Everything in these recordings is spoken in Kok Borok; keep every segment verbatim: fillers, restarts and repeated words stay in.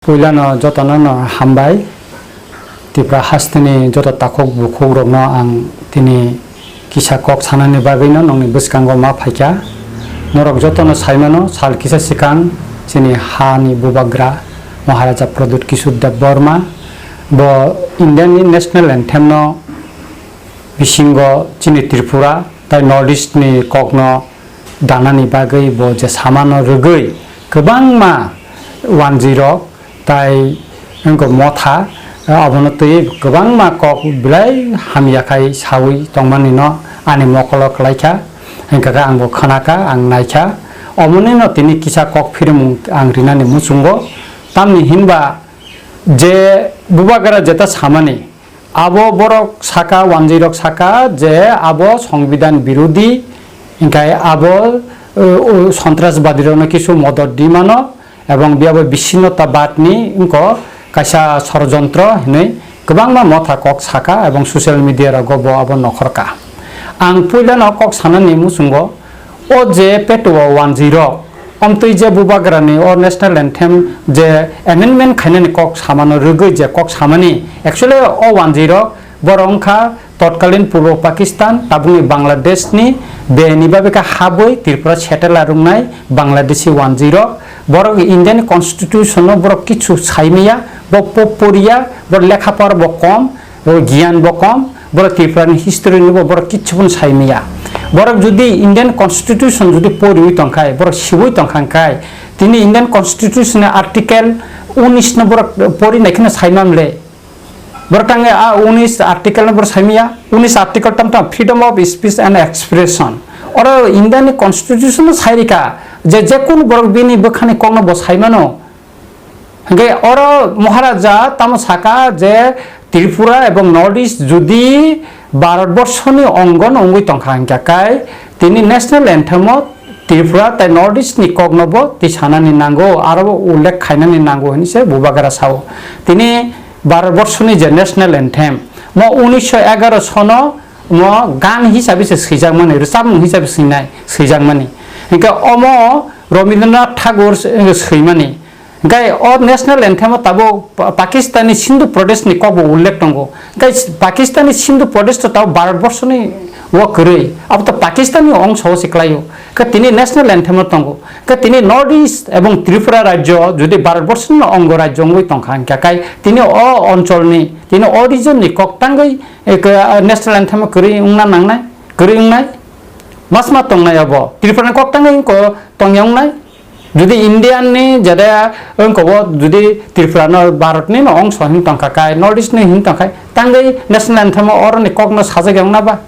Puilano jotono no hambai. Tipra hasteni joto takhuk bukhukrokno ang tini kisa kok sanani bagwino nongni bwskango ma phaikha. Norok jotono saimano, sal kisa swkang chini hani bubagra Maharaja Pradyut Kishore Debbarma bo Indiani national anthemno bisingo chini Tripura tai North East ni kokno danani bagwi bo je samano rwgwi kwbangma wanjwirok tai wngkha motha, abono twi kwbangma kok belai hamya khai sawi tongmani no ani mokolo kwlaikha, hwnkha khe ang bo khwnakha, ang naikha, omoni no tini kisa kok phirimung ang rinani muchungo, tamni hinba je bubagra jeta samani, abo borok saka, wanjwirok saka je abo Songbidan birodi, hingkai abo, uh, uh, sontrasbadirokno kisu modot di mano, ebong biabo bissinnotobadni wngkha kaisa sorojontro hinwi kwbangma motha kok saka ebong social media rogo bo abo nokhorka. Ang puilano kok sanani muchungo, o je petuo wanjwirok, omtwi je bubagrani o national anthem je amendment khainani kok samano rwgwi je kok samani, actually o wanjwirok borok wngkha totkalin Purbo Pakistan, tabukni Bangladeshni beni bagwi kha habwi Tripura settle rwngnai Bangladeshi wanjwirok, borok Indian constitution no borok kichu saimaya, bo po-, poriya, bo lekha pora bo kom, o giyan bo kom, borok Tripura ni history ni bo borok kichu phano sai maya. Borok jodi Indian constitution jodi poriwi tongkhai, borok siwi tongkha khai, tini Indian constitution ni article unis no borok pori nai kheno sai mamle. Borok tangwi a unis article no borok sai maya, unis article tam tam freedom of speech and expression. Oro Indian ni constitution no sai rika je, je kunu borok bini bwkhani kokno bo sai mano. Hingke oro Maharaja tamo saka je Tripura ebong North East jodi Bharatborsoni ongo no wngwi tongkha hingkha kai tini national anthem o Tripura tai North East ni kok no bo tisanani nango, aro bo ullekh khainani nango hinwi se bubagra sao. Tini Bharatborsoni je national anthem mo unisho egaro sono mo gan hisabe se swijakmani, rwchapmung hisabe swinai, swijakmani. Hingke omo Rabindranath Tagore se, swimani. Hingke o national anthem o tabuk Pa-, Pakistani Sindhu Pradesh ni kokbo ullekh tongo. Hingke Pakistani Sindhu Pradesh to tabuk Bharat borsoni o kwrwi. Abo to Pakistani ongso o se kwlaio. Hingke tini national anthem o tongo. Hingke tini North East ebong Tripura rajyo jodi Bharat borsoni ongo rajyo wngwi tongkha hingkha kai tini o oncholni, tini o region ni kok tangwi, eh, national anthem o kwrwi wngna nangnai, kwrwi wngnai. Masma tongnai abo. Tripura ni kok tangwi wngko tongya wngnai. Jodi Indian ni jada wngkobo jodi Tripura no Bharat ni no ongso hin tongkha kai, North East ni hin tongkha kai, tangwi national anthem o oro ni kok no sajak ya wngna ba?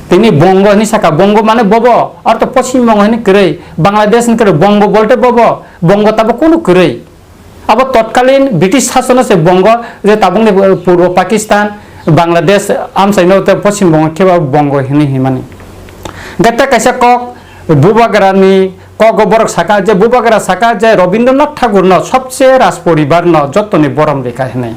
Tini Bongo hini saka, Bongo mane bobo, aro to Poschim Bongo hini kwrwi, Bangladesh ni kwrwi, Bongo bolte bobo, Bongo tabo kunu kwrwi. Abo totkalin British sasono se Bongo je tabukni Purbo Pakistan, Bangladesh amchaino te Poschim Bongo khe ba Bongo hini himani. Gata kaisa kok bubagrani Kogo borok saka je, bubagra saka je Rabindranath Thakurno sobse Raj poribarno jottoni borom rikha hinwi.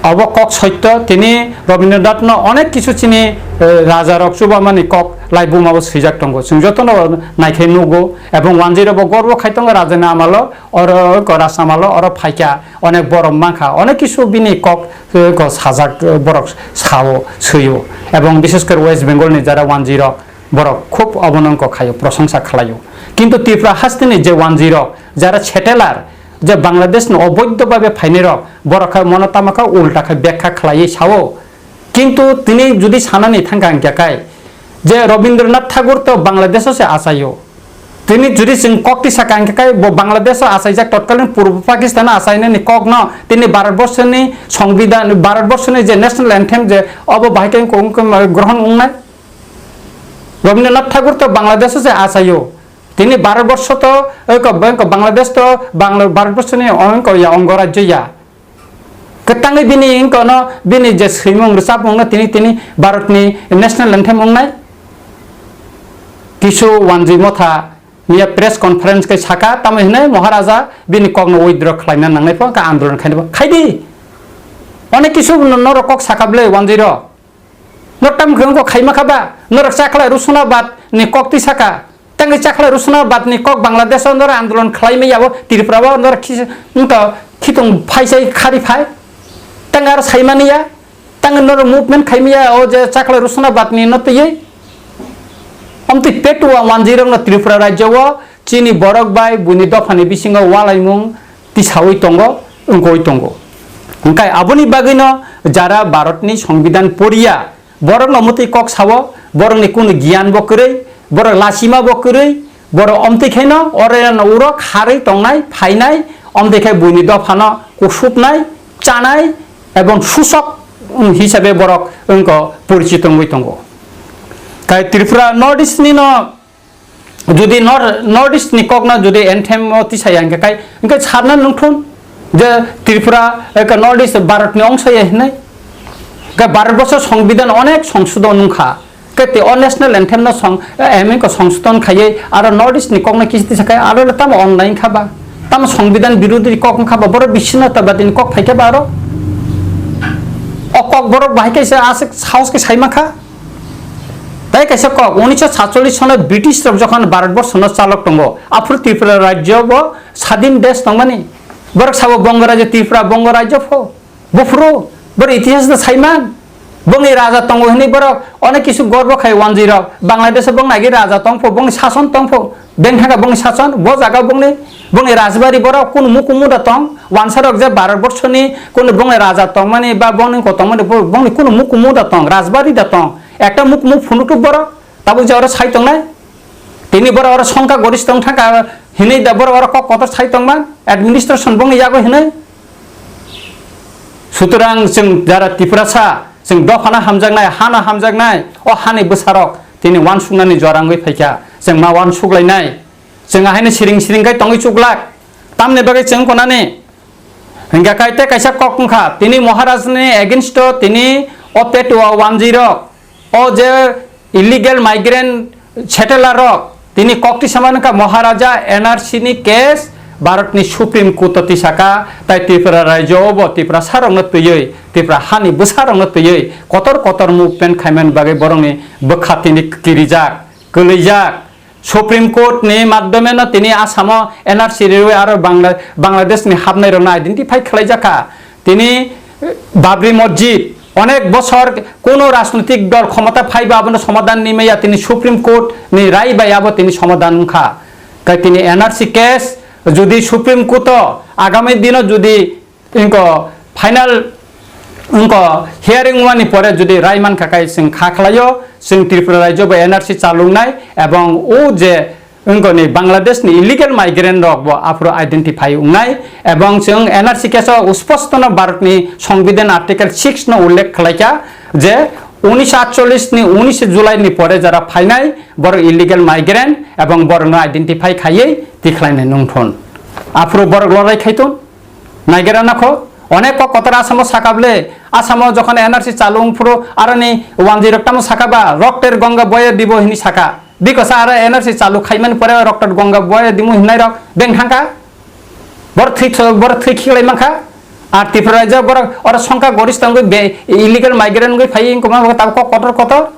Obo kok soitto, tini Rabindranathno onek kisu chini, eh, rajarok chubamani kok laibumao swijak tongo. Chwng jotono naikhai nugo, ebong wanjwirobo gorbo khai tongo rajani amalo, oro ko raj amalo oro phaikha, onek borom mankha, onek kisu bini kok, eh, ko sajak, eh, borok sao, swiyo. Ebong bishes kore West Bengal ni jara wanjwirok, borok khub obono wngkha khaio, prosongsa khlaio. Kintu Tripura hasteni je wanjwirok, jara settler, je Bangladesh ni oboidho babe phainairok, borok kha mono tamo kha ulta kha bekha khlaiwi sao. Kintu tini jodi sanani thangkha hingkha kai, je Rabindranath Tagore to Bangladesh o se achaio. Tini jodi chwng kok tisa kha hingkha kai, bo Bangladesh o achaijak, totkalin Purbo Pakistan o achainani kokno tini Bharat borsoni songbidan, Bharat borsoni je national anthem je obo bahai khe wngkha, wngkha grohon wngnai. Rabindranath Tagore to Bangladesh o se achaio. Tini Bharat borsho to, oi ko, oi ko Bangladesh to Bangla-, Bharat borsho ni oi ko ya ongo rajyo ya. Kwtangwi bini oi ko no bini je swimung rwchapmung no tini, tini Bharat ni national anthem wngnai. Kisu wanjwi motha miya press conference khe saka, tamo hinai Maharaja bini kok no withdraw khlaina nangnai pho, ka andolon khaina pho. Khaidi. Onek kisu no, norok kok saka bwle wanjwi rok. Norok tam khe wngkha khaima kha ba? Norok chakhlai Rusuna bad ni kok twi saka. Tangwi chakhlai Rusuna bad ni kok Bangladesh o norok andolon khlai maya bo, Tripura o norok khis-, wngkha Khitung phaisai khari phai. Tang aro saimani ya. Tang norok movement khaimaya o je Chakla Rusuna Batni no twiwi. Omtwi petua wanjwi rokno Tripura rajyo o chini borok bai buini dophani bisingo walaimung tisawi tongo, wngkoi tongo. Hwnkhe aboni bagwino jara Bharatni Songbidan poriya, borokno mwtwi kok sao, borokni kunu giyan bo kwrwi, borok lachima bo kwrwi, borok omtwi khaino oro uro kharwi tongnai, phainai, omtwi khai buini dophano kusupnai, chanai, ebong susok, um, hisabe borok wngko porichito wngwi tongo. Kai Tripura North East ni no Jodi Nor-, North East ni kokno jodi anthem o tisaya hingke kai, hingke sarna nungthun je Tripura, eh, ke North East Bharat ni ongsa ya hinai. Ke Bharat borso Songbidan onek songsodon nungkha. Ke te o national anthem no song, eh, em ko songsodon khaiye aro North East ni kokno kisi tisa kai aro le tamo online kha ba. Tamo Songbidan birodhi kok wngkha ba, borok bissinnotabadi ni kok phaikhe ba aro. O kok borok bahai kaisa aswk sahos khe saima kha. Tai kaisa kok, unisho satchollish sono British rok jokhon Bharat borso no chalok tongo, aphuru Tripura rajyo bo sadin desh tongmani. Borok sabo Bongo rajyo, Tripura Bongo rajyo pho. Buphuru, borok itihas no saiman. Bongni raja tongo hinui borok onek kisu gorbo khai wanjwi rok. Bangladesh o bongni agi raja tong pho, bongni sason tong pho. Beng thangkha bongni sason, bo jaga bongni, bongni rajbari borok kunu mukumu da tong, wansa rok je Bharat borso ni kunu bongni raja tongmani ba bongni ko tongmani bo-, bongni kunu mukumu da tong, rajbari da tong. Ekta mukumu phunuktuk borok, tabuk je oro sai tongnai. Tini borok oro songkha gorish tong thangkha hinui da borok oro kok kotor sai tongma, administration bongni yago hinui. Sutorang chwng jara Tiprasa, chwng dophano hamjaknai, hano hamjaknai, o hani bwsarok tini wansuknani jora wngwi phaikha, chwng ma wansuklainai. Chwng ahaino siring siring khe tongwi chuklak. Tamni bagwi chwng konani? Hingkha kai tei kaisa kok wngkha, tini Maharajni against o tini o petua wanjwi rok, o je illegal migrant settler rok, tini kok tisa man wngkha Maharaja N R C ni case Bharatni Supreme Court o tisaka, tai Tripura rajyo o bo Tiprasa rokno twiwi, Tripura hani bwsa rokno twiwi kotor kotor movement khaimani bagwi borokni bwkha tini kirijak, kwlwijak. Supreme Court ni madhyome no tini Assam o N R C riwi aro Bangla-, Bangladesh ni hapnai rokno identify khlai jakha. Tini, eh, Babri Masjid onek bosor kuno rajnitik dol khomota phaiba abono somadhan ni maya tini Supreme Court ni rai bai abo tini somadhan wngkha. Kai tini N R C case jodi Supreme Court o agami dino jodi Inko final, inko hearing wngmani pore jodi rai mankha kai chwng kha khlaio, chwng Tripura rajyo bo N R C chalungnai, ebong o je inko ni Bangladesh ni illegal migrant rok bo aphuru identify wngnai, ebong chwng N R C case o usposto no Bharat ni Songbidan Article six no ullekh khlaikha je unisho atchollish ni unishe July ni pore jara phainai borok illegal migrant ebong borok no identify khaiwi tikhlainai nungthun. Aphuru borok lorai khaitun. Naigera nakho, onek kok kotor Asamo sakable, Asamo jokhon N R C chalung phuru aroni wanjwi rok tamo sakaba, "Rokter Ganga boye dibo," hini saka. Bikosa aro N R C chalu khaimani pore rokter Ganga boye dimu hinai rok beng thangka. Bor thwi, bor thwi khiklai mankha. Ar Tripura rajyo borok oro songkha gorish tongwi be-, illegal migrant wngwi phai wngkoma tabuk kok kotor kotor.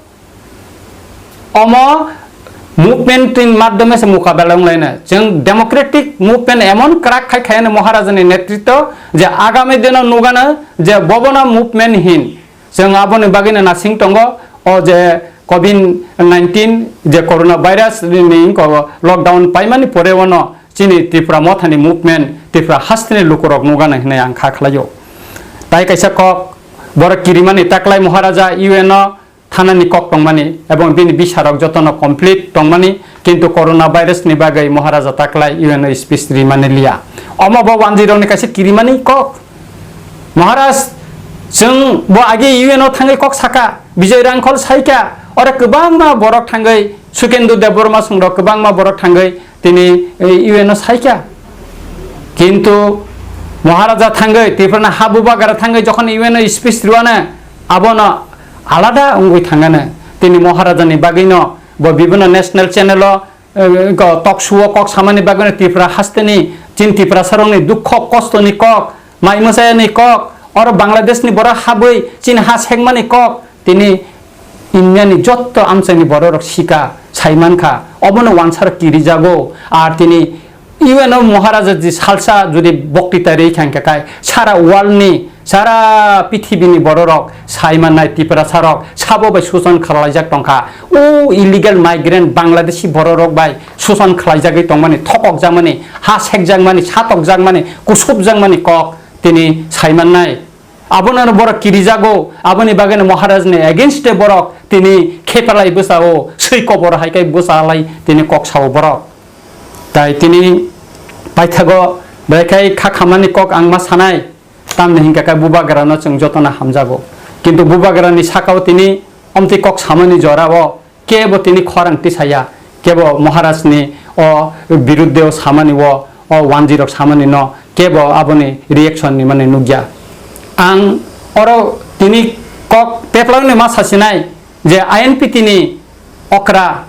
Omo movement ni madhyome se mukabela wnglaina. Chwng democratic movement emon kwrak khai khaiyano Maharajani netritwo je agami dino nugano je bobono movement hin. Chwng aboni bagwino nasing tongo o je covid nineteen je corona virus ni ko lockdown paimani pore wano chini Tripura mothani movement Tripura hasteni lukurok nugano hinwi ang kha khlaio. Tai kaisa kok borok kirimani taklai Maharaja U N o thanani kok tongmani ebong bini bisarok jotono complete tongmani, kintu corona virus ni bagwi Maharaja taklai U N o speech rimani liya. Omo bo wanjwi rokni kaisa kirimani kok. Maharaj, chwng bo age U N o thangwi kok saka, Bijoy Rangkhol saika, oro kwbangma borok thangwi, Sukendu Debbarma songrok kwbangma borok thangwi, tini, eh, U N o saikha. Kintu Maharaja thangwi, Tripurani ha bubagra thangwi jokhon U N o speech rwano, abono alada wngwi thangano. Tini Maharajani bagwino bo bibino national channel o, eh, ko talk show o kok samani bagwino Tripura hasteni, chin Tiprasarokni dukho kostoni kok, mai mwsayani kok, oro Bangladeshni borok habwi chini ha sekmani kok, tini Indiani jotto amchaini bororok sika, saimankha, obono wansarok kirijago, ar tini U N o Maharaja ji salsa jodi boktita ri kha hingkha khai, sara world ni, sara pithibini bororok sai mannai Tiprasa rok sabo bai suson khwlaijak tongkha. O illegal migrant Bangladeshi bororok bai suson khwlaijagwi tongmani, thokokjakmani, ha sekjakmani, satokjakmani, kusupjakmani kok tini sai mannai. Abono borok kirijago, aboni bagwi no Maharaj ni against e borok tini khepalai bwsao, swi kobor hai khe bwsalai tini kok sao borok. Tai tini paithago belai khai kha khamani kok ang ma sanai, tamni hinkha khe bubagra no chwng jotono hamjago. Kintu bubagra ni sakao tini omtwi kok samani jorao kebo tini khorang tisaya, kebo Maharaj ni o birudde o samani o, o wanjwi rok samani no kebo aboni reaction ni mani nukya. Ang oro tini kok peplao ni ma sasinai je I N P T ni okra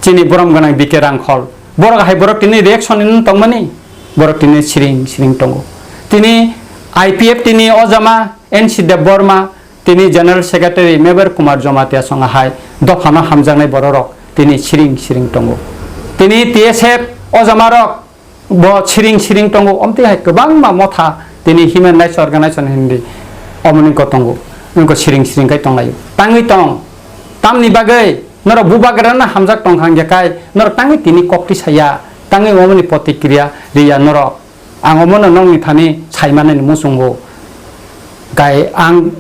chini borom gwnang B K Rangkhol. Borok hai borok tini reaction ni tongmani, borok tini siring siring tongo. Tini I P F T ni ojama N C Debbarma, tini General Secretary Mebar Kumar Jamatia song hai dophano hamjaknai bororok tini siring siring tongo. Tini T S F ojamarok bo siring siring tongo, omtwi hai kwbangma motha tini Human Rights Organization hindi omoni ko tongo, wngko siring siring kai tonglaio. Tangwi tong, tamni bagwi norok bubagrano hamjak tongkha hingkhe kai norok tangwi tini kokti saya, tangwi omoni protikriya riya norok. Ang omono nokni thani saimanani muchungo. Gai ang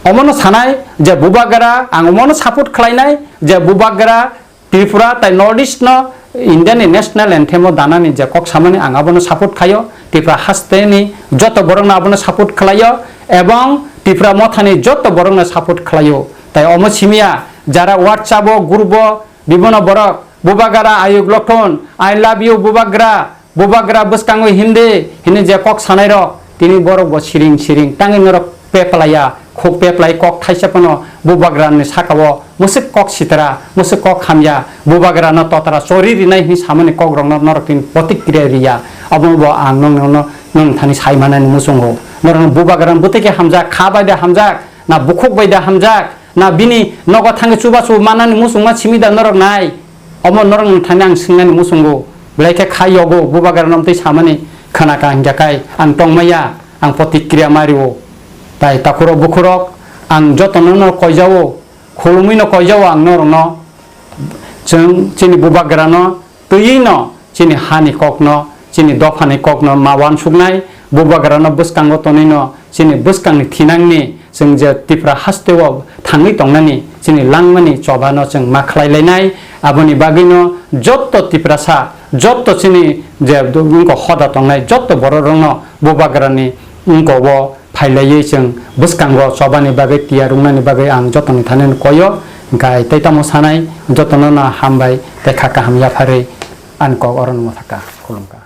omono sanai je bubagra, ang omono support khlainai je bubagra Tripura tai North East no India ni national anthem o danani je kok samani ang abono support khlaio. Tripura haste ni joto borok no abono support khlaio ebong Tripura motha ni joto borok no support khlaio. Tai omo simiya jara WhatsApp o group o bibino borok bubagra ayuk lokhon, I love you bubagra, bubagra bwskango hindi, hini je kok sanai rok, tini borok bo siring siring, tangwi norok peplaiya, khuk peplai kok thaisa phano bubagra ni saka o musuk kok sitra, musuk kok hamya, bubagra no totra chori rinai hini samani kok rok no norok tini protikriya riya, abo bo ang nong nong no nong thani sai manani muchungo, norok no bubagra no bwtwi khe hamjak, kha bai de hamjak, na bukhuk bai de hamjak, na bini nogo thangwi chubachu manani muchungma simi da norok nai? Omo norok ni thani ang swngnani muchungo, belai khe kha yogo, bubagra no twi samani khna ka hingya kai ang tongmaya, ang protikriya mario. Tai takhurok bukhurok ang jotono no koijao, khulumwi no koijao ang norok no. Chwng chini bubagra no twiwi no chini hani kok no, chini dopha ni kok no ma wansuknai, bubagra no bwskango tonwi no chini bwskang ni thinang ni chwng je Tripura haste o thangwi tongnani chini langmani choba no chwng ma khlai lainai. Aboni bagwi no jotto Tiprasa, jotto chini je wngkok hoda tongnai jotto borok rok no bubagra ni wngkok o phai laiwi chwng bwskango choba ni bagwi tiyar wngnani bagwi ang jotto ni thani no koyo. Hingkhe tei tamo sanai jotto no no hambai tei kha kaham yapharwi ani kok oro no mwthaka khulumkha.